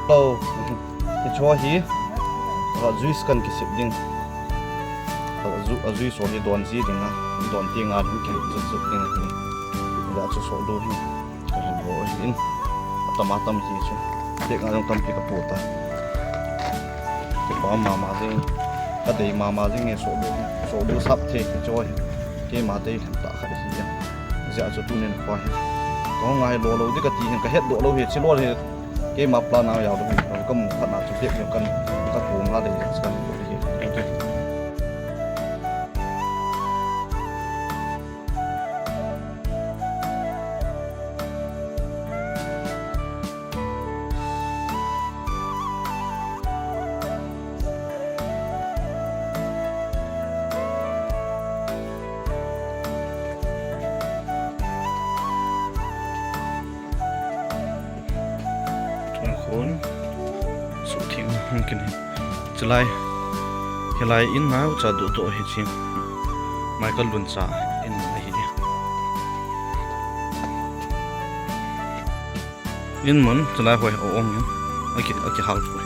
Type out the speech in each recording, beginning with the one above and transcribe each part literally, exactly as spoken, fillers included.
Hello. Hicho hi, ah, juice kan kisip ding. Ah, ju-, ah, juice ho hi don ji ding a, don ti nga ding ki zut zut ding hi. Hijeh chun sohlu hi ka hin bol ahin. Atam atam ji chu. Tek nga jong tampi ka po ta. Kipa mama jing. Ka dei mama jing e sohlu hi. Sohlu sap thei hicho hi. Keima dei lhem tah khat hi. Hijeh chun tunin kho hi. Kong ngai lo lo di kati hin ka hetdoh lou hi. Chi lo hi. Keima plan a jao lou hi, ka mu khat na chu bag jong kan, ka kum la le, kan, Khun, suhtheng hung kine. Chulai, hilai in nau cha duh to hi chi. Michael Luncha in mun ahi. In mun, chulai hoi a ong in. Aki, aki hal pui.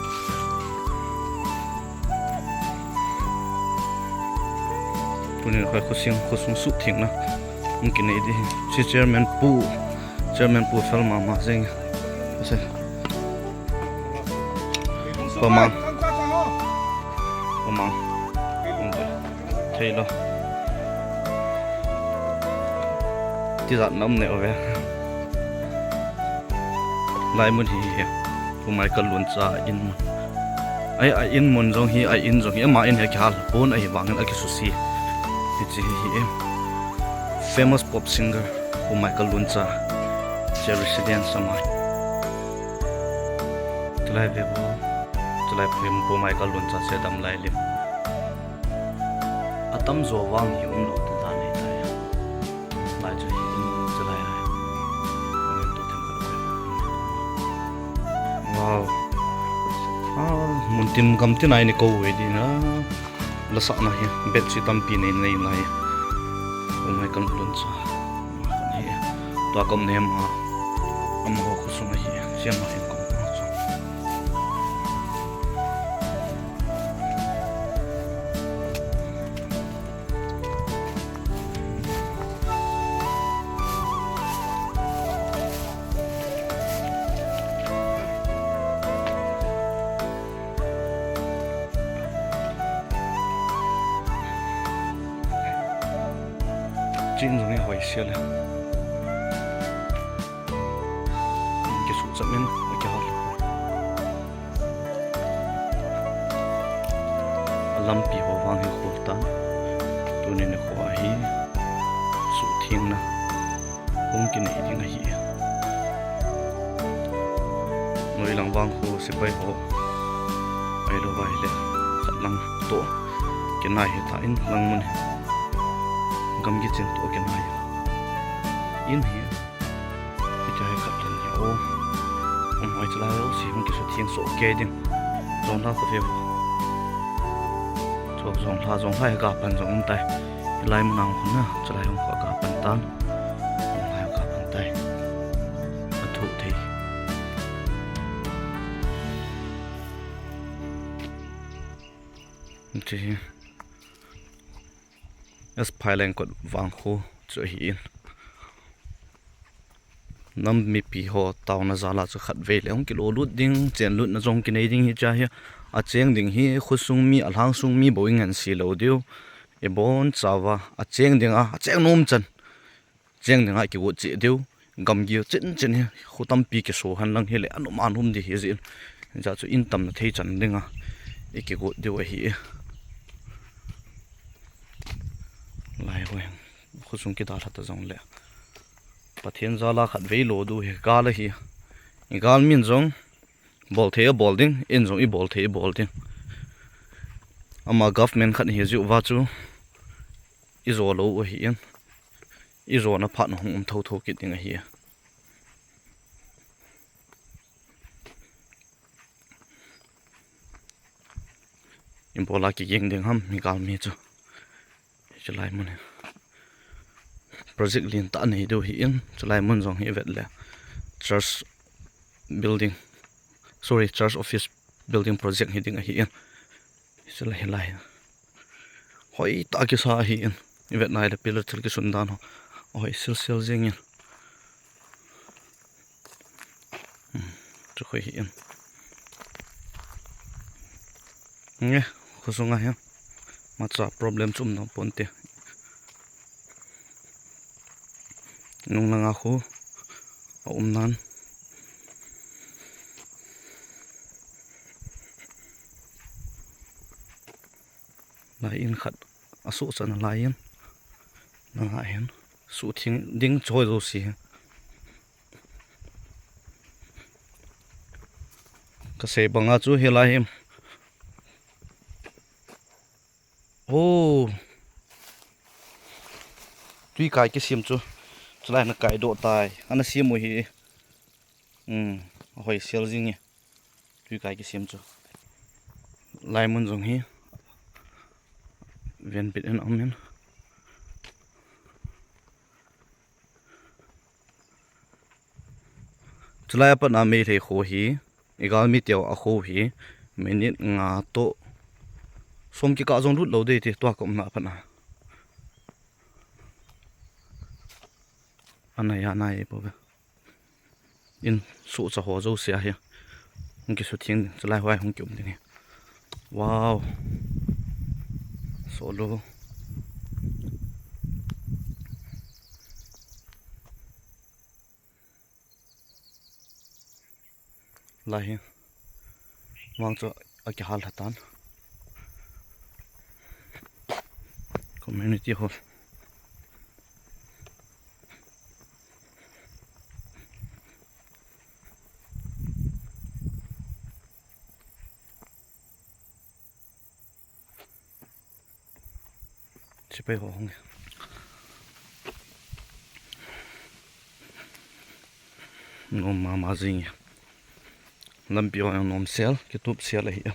Tunin hoi khosung, khosung suhthengna. Hung kine di. Chi chairman pu. Chairman pu fel mama jing. Ase. Pamang. Pamang. Thei lo. Tijat nam ne ove. Lai mun hi hi. Pu Michael Luncha in mun. Ai, a in mun jong hi, a in jong hi. Ama in hi kihal pon ahi vangin akisusi. Hichi hi hi. Famous pop singer. Pu Michael Luncha, che residence ama. Chulai ve vo, chulai Pu Michael Luncha che dam lai lim. Atam jo vang hi um lou te dan ahi tai. Lai chu hi in chulai ai. Amen to them khat koi. Wow. Ah, mun tin gam tin ai ni ko ve di na. Lasahna hi, bed sheet tampi nei, nei lai. Pu Michael Luncha. Ni, tua kom nem ha. Amaho khosung hi, siam ha in kom ha chu. Chin jong hi hoi sia le. Kisuh chap in, akihal. Lampi ho vang hi khul tan. Tuni nikho hi suhthengna. Hung kinei ding ahi. Noi lang vang khu sepai ho. Ahilou vai le. Khat lang to. Kinai hi ta in lang mun. Gam kichin to kinai. In hi. Hitia hi khat len hi o. Um hoi chulai ho si hung kisuhtheng soh kei ding. Jong la ko ve vo. Jong, jong la, jong la hi ga pan jong um tai. Hilai mun ang hun na, chulai hung kho ga pan tan. Hung lai ga pan tai. A thu thei. Hichi hi. S. Phaileng kot vang khu chu ahi in. Nam mipi ho taona jal a chu khat vei le hung kilo lut ding, chen lutna jong kinei ding hi cha hi. A cheng ding hi khosung mi, a lhangsung mi bou i ngen si lou diu. I bon chauva, a cheng ding a, a cheng nom chan. Cheng ding a i kigot cheh diu. Gamgi chin chin hi, kho tampi kiso hen lang hi le, a nom a nom di hi jin. Cha chu in tamna thei chan ding a, i kigot diu ahi. Lai ho hen, khosung kidalha ta jong le. Pathen jal a khat vei lo diu hi gal ahi. I gal min jong, bol thei a bol ding, in jong i bol thei i bol ding. Ama government khat hi jiu va chu, i jo lou ahi in. I jona phat hung um tho tho kit ding ahi. I bol a kiging ding ham, mi gal mi chu. Chulai mun hi. Project lien tah nei diu hi in, chulai mun jong hi vet le. Church building. Sorry, church office building project hi ding ahi in. Sila hilai. Hoi ta kisa ahi in. I vet nai le pillar thil kisun dan ho. Hoi sil sil jing in. Hmm, chu khoi hi in. Nge, khosunga hi. Macha problem chu um nom ponte. Nung langa khu a um nan. Lai in khat a suh chan a lai in. Langa hin suh thing ding choi zo si. Ka sei banga chu hilai hi. Oh. Tui kai kisem chu. Chulai na kai doh tai. Ana sem u hi. Hmm. Hoi sel jing e. Tui kai kisem chu. Lai mun jong hi. Ven bit in amin. Chulai a pat na Meitei kho hi, i galmi teu a kho hi, minute nga toh. Som kikah jong lut lou ding ti tua ka umna a pat na. Ana ya na e po ve. In suh cha ho jouse ahi. Hung kisutheng ding, chulai hoi hung kium ding hi. Wow. Solo. Lai hi. Vang chu a kihal lha tan. Community hall. Sepai ho hung. Nom mama jing e. Lampi ho jong nom sel, kitup sel ahi e.